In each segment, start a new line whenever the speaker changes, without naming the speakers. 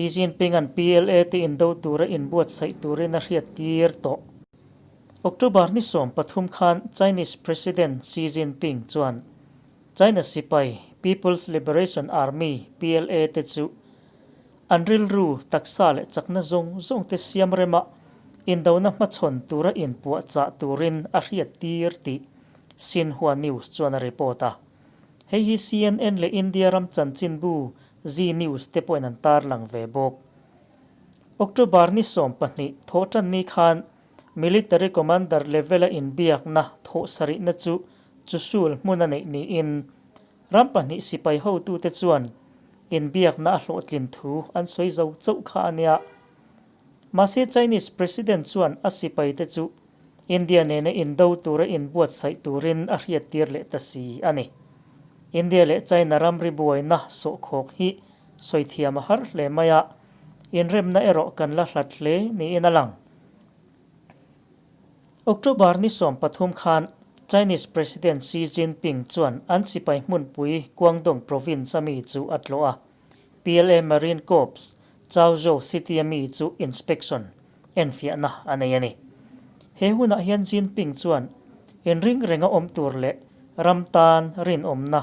Xi Jinping-a'n PLA te indo tura inbuatsaih turin a hriattir tawh. October ni 13 khan Chinese President Xi Jinping chuan China sipai People's Liberation Army, PLA, te chu an rilru, taksa leh chakna zawng zawng te siam rema indona hmachhawn tura inpuahchah turin a hriattir tih Xinhua News chuan a report a. Hei hi CNN leh India ram chanchinbu Zee News te pawhin an tarlang ve bawk. October ni 12 thawhtan ni khan Military Commander level-a inbiakna thawh sarihna chu Chushul hmun a neih niin ram pahnih sipai hotute chuan inbiakna a hlawhtlin thu an sawi zo chauh kha a nia. Mahse Chinese President chuan a sipaite chu India nena indo tura inbuatsaih turin a hriattir leh ta si a ni. India leh China ramri buaina sawhkhawk hi sawi thiam a har hle mai a, inremna erawh kan la hlat hle niin a lang. October ni 13 khan Chinese President Xi Jinping chuan an sipai hmunpui Guangdong province a mi chu a tlawh a, PLA Marine Corps Chaozhou City a mi chu inspection enfiahna a nei a ni. He hunah hian Jinping chuan inring renga awm tur leh ram tan rinawmna,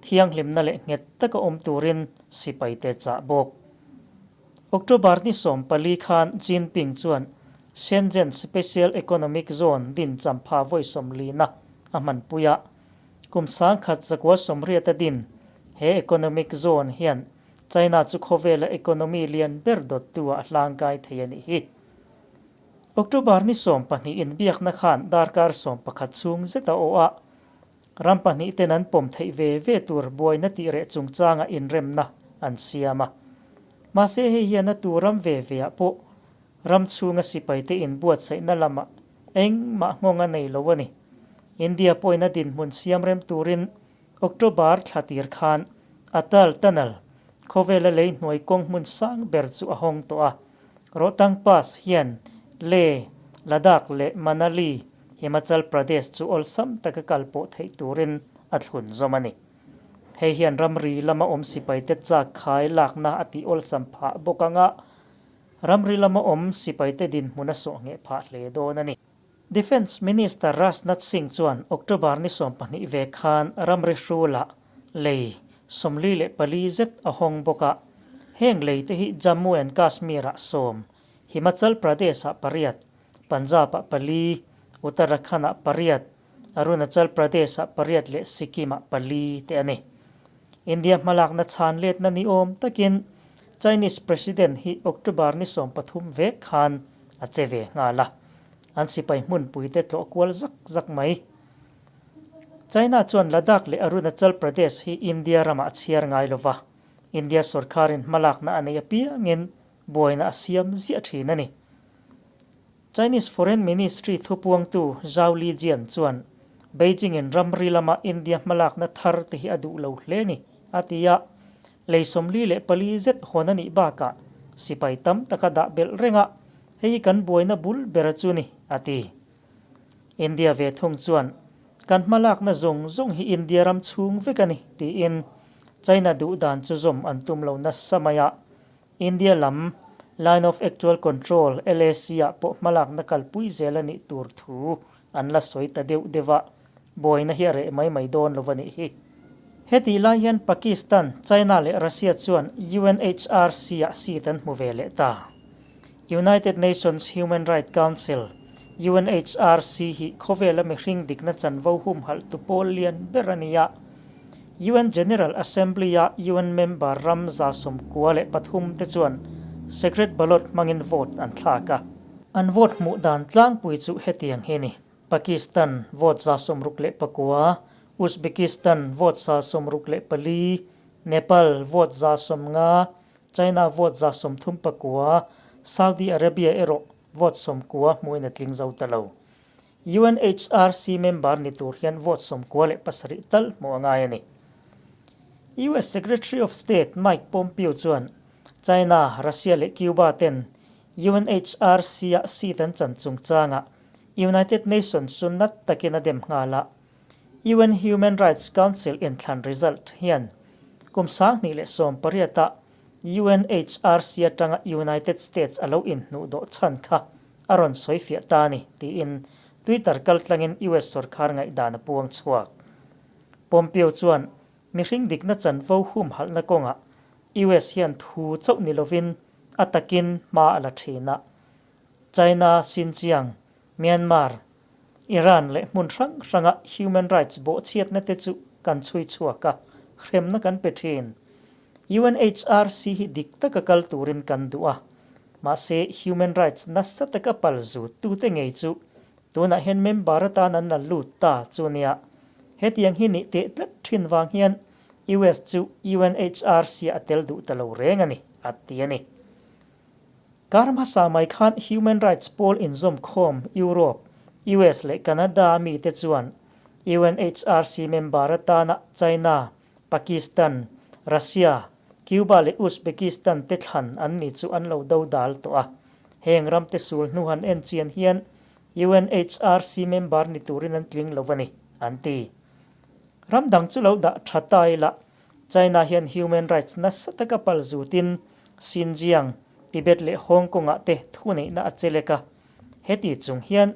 thianghlimna leh nghet taka awm turin sipaite chah bawk. October ni 14 khan Jinping chuan Shenzhen Special Economic Zone din champha vawi 40na a hmanpui a, kum 1980 a din he economic zone hian China chu khawvela economy lian ber dawttu ah hlangkai thei a nih hi. October ni 12 inbiakna khan darkar 11 chhung zet a awh a, ram pahnih ten an pawm theih ve ve tur buaina tih reh chungchanga inremna an siam a. Mahse hei hian a tu ram ve ve ah pawh ram chhunga sipaite inbuatsaihna lamah engmah nghawng a nei lo a ni. India pawhin a dinhmun siam rem turin October thla tir khan Atal Tunnel, khawvela lei hnuai kawng hmun sang ber chu a hawng tawh a. Rohtang Pass hian Leh, Ladakh leh Manali, Himachal Pradesh chu awlsam taka kal pawh theih turin a thlun zawm a ni. Hei hian ramri lama awm sipaite chak khai lakna a tih awlsam phah bawk anga ramri lama awm sipaite dinhmun a sawh ngheh phah hle dawn a ni. Defence Minister Rajnath Singh chuan October ni 12 ve khan ramri hrulah lei 44 zet a hawng bawk a, heng lei te hi Jammu and Kashmir-ah 10, Himachal Pradesh-ah pariat, Punjab-ah pali, Uttarakhand-ah pariat, Arunachal Pradesh-ah pariat leh Sikkim-ah pali te a ni. India hmalakna chhan letna ni awm takin Chinese President hi October ni 13 vek khan a che ve nghal a, an sipai hmunpui te tlawh kual zak zak mai. China chuan Ladakh leh Arunachal Pradesh hi India ramah a chhiar ngai lo va, India sorkarin hmalakna a nei apiangin buaina a siam ziah thin a ni. Chinese Foreign Ministry thupuangtu Zhao Lijian chuan Beijing-in ramri lama India hmalakna thar te hi a duh lo hle ni, a ti a. Lei 44 zet hawn a nih bakah sipai tam taka dah belh reng a, hei hi kan buaina bul ber a chu ni, a ti. India ve thung chuan, Kan hmalakna zawng zawng hi India ram chhung vek a ni, tiin China duh dan chu zawm an tum lo nasa mai a. India lam Line of Actual Control, LAC, ah pawh hmalakna kalpui zel a nih tur thu an la sawi ta deuh deuh a, buaina hi a reh mai mai dawn lo a nih hi. Hetih lai hian Pakistan, China leh Russia chuan UNHRC ah seat an hmu ve leh ta. United Nations Human Rights Council, UNHRC, hi khawvela mihring dikna chanvo humhalh tu pawl lian ber a ni a. UN General Assembly-a UN member ram 93 te chuan secret ballot hmangin vote an thlak a. An vote hmuh dan tlangpui chu hetiang hi a ni, Pakistan vote 69, Uzbekistan vote 64, Nepal vote 90, China vote 39, Saudi Arabia erawh vote 90 hmuhin a tling zo ta lo. UNHRC member ni tur hian vote 97 tal hmuh a ngai a ni. US Secretary of State Mike Pompeo chuan China, Russia leh Cuba ten UNHRC-ah seat an chan chungchangah United Nations chu nat takin a dem nghal a. UN Human Rights Council inthlan result hian kum 2018-ah UNHRC atanga United States a lo inhnuhdawh chhan kha a rawn sawifiah ta a ni, tiin Twitter kaltlangin US sorkar ngaihdan a puang chhuak. Pompeo chuan mihring dikna chanvo humhalhna kawngah US hian thu chauh ni lovin a takin hma a la thin a. China, Xinjiang, Myanmar, Iran leh hmun hrang hranga human rights bawhchhiatna te chu kan chhui chhuak a, hremna kan pe thin. UNHRC hi dik taka kal turin kan duh a, mahse human rights nasa taka pal zut tute ngei chu tunah hian member atan an la lut ta chu nia. Hetiang hi nih teh tlat thin vang hian US chu UNHRC ah a tel duh ta lo reng a ni, a ti a ni. Kar hmasa mai khan Human Rights pawl inzawmkhawm Europe, US leh Canada mite chuan UNHRC member atana China, Pakistan, Russia, Cuba leh Uzbekistan te thlan an ni chu an lo do dal tawh a. Heng ramte sul hnu han en chian hian UNHRC member ni turin an tling lo a ni, an ti. Ram dang chu lo dah tha ta ila China hian human rights nasa taka pal zutin Xinjiang, Tibet leh Hong Kong-ah te thuneihna a che lek a. Heti chung hian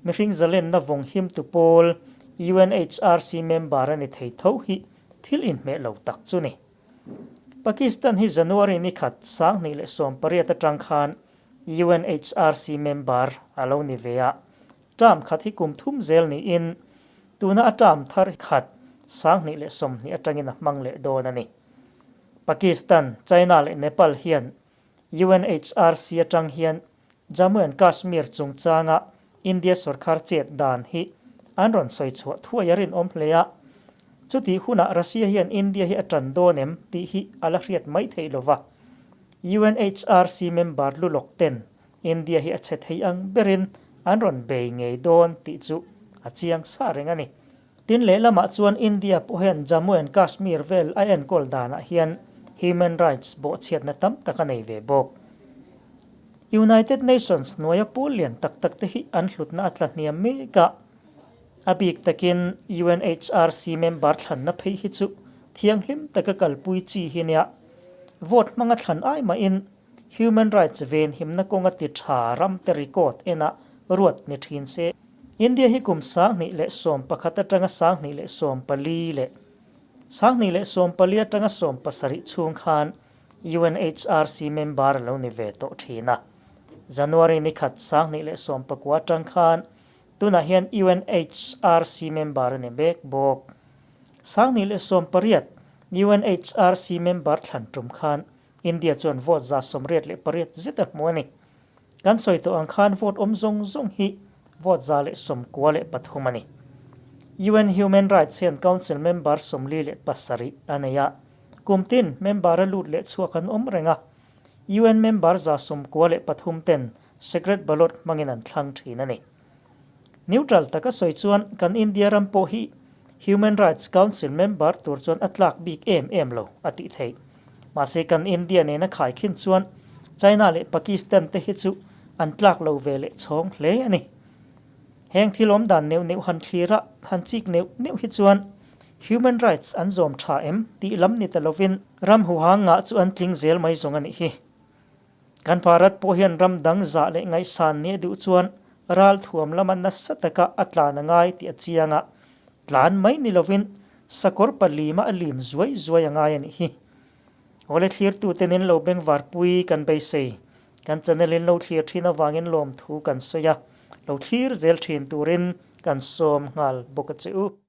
mihring zalenna vawng himtu pawl UNHRC member a ni thei tho hi thil inhmeh lo tak chu ni. Pakistan hi January ni khat 2018 atang khan UNHRC member a lo ni ve a. Term khat hi kum thum zel niin tuna a term thar khat 2020 atangin a hmang leh dawn a ni. Pakistan, China leh Nepal hian UNHRC atang hian Jammu and Kashmir chungchanga India sorkar chet dan hi an rawn sawi chhuah thuai a rinawm hle a. Chutih hunah Russia hian India hi a tan dawn em tih hi a la hriat mai theih lova. UNHRC member lu lawk ten India hi a chhe thei ang berin an rawn bei ngei dawn tih chu a chiang sa reng a ni. Tin lehlamah chuan India pawh hian Jammu and Kashmir vel a enkawl danah hian human rights bawhchhiatna tam tak a nei ve bawk. United Nations hnuaia pawl lian tak tak te hi an hlutna a tla hniam mek a. A bik takin UNHRC member thlanna phei hi chu thianghlim taka kalpui chi hi nia. Vote hmanga thlan ai mahin Human rights venhimna kawnga ti tha ramte record enah ruat ni thin se. India hi kum 2011 atanga 2014 leh 2014 atanga 17 chhung khan UNHRC member a lo ni ve tawh thin a. January ni khat 2019 atang khan tunah hian UNHRC member a ni mek bawk. 2018 UNHRC member thlan tum khan India chuan vote 188 zet a hmu a ni. Kan sawi tawh ang khan vote awm zawng zawng hi vote 193 a ni. UN Human Rights hian Council member 47 a nei a, kum tin member a lut leh chhuak an awm reng a. UN member 93 ten secret ballot hmangin an thlang thin a ni. Neutral taka sawi chuan kan India ram pawh hi Human Rights Council member tur chuan a tlak bik em em lo a tih theih. Mahse kan India nena khaikhin chuan China leh Pakistan te hi chu an tlak lo ve leh chhawng hle a ni. Heng thil awm dan neuh neuh han thlir a, han chik neuh neuh hi chuan Human Rights an zawm tha em tih lam ni ta lovin ram huhang ngah chu an tling zel mai zawng a nih hi. Kan Bharat pawh hian ram dang zah leh ngaihsan nih a duh chuan ral thuam lama nasa taka a tlan a ngai tih a chiang a, tlan mai ni lovin sakawr palima a lim zuai zuai a ngai a nih hi. Awle thlirtute nen lo bengvarpui kan beisei. Kan channel in lo thlir thin avangin lawmthu kan sawi a, lo thlir zel thin turin kan sawm nghal bawk a che u.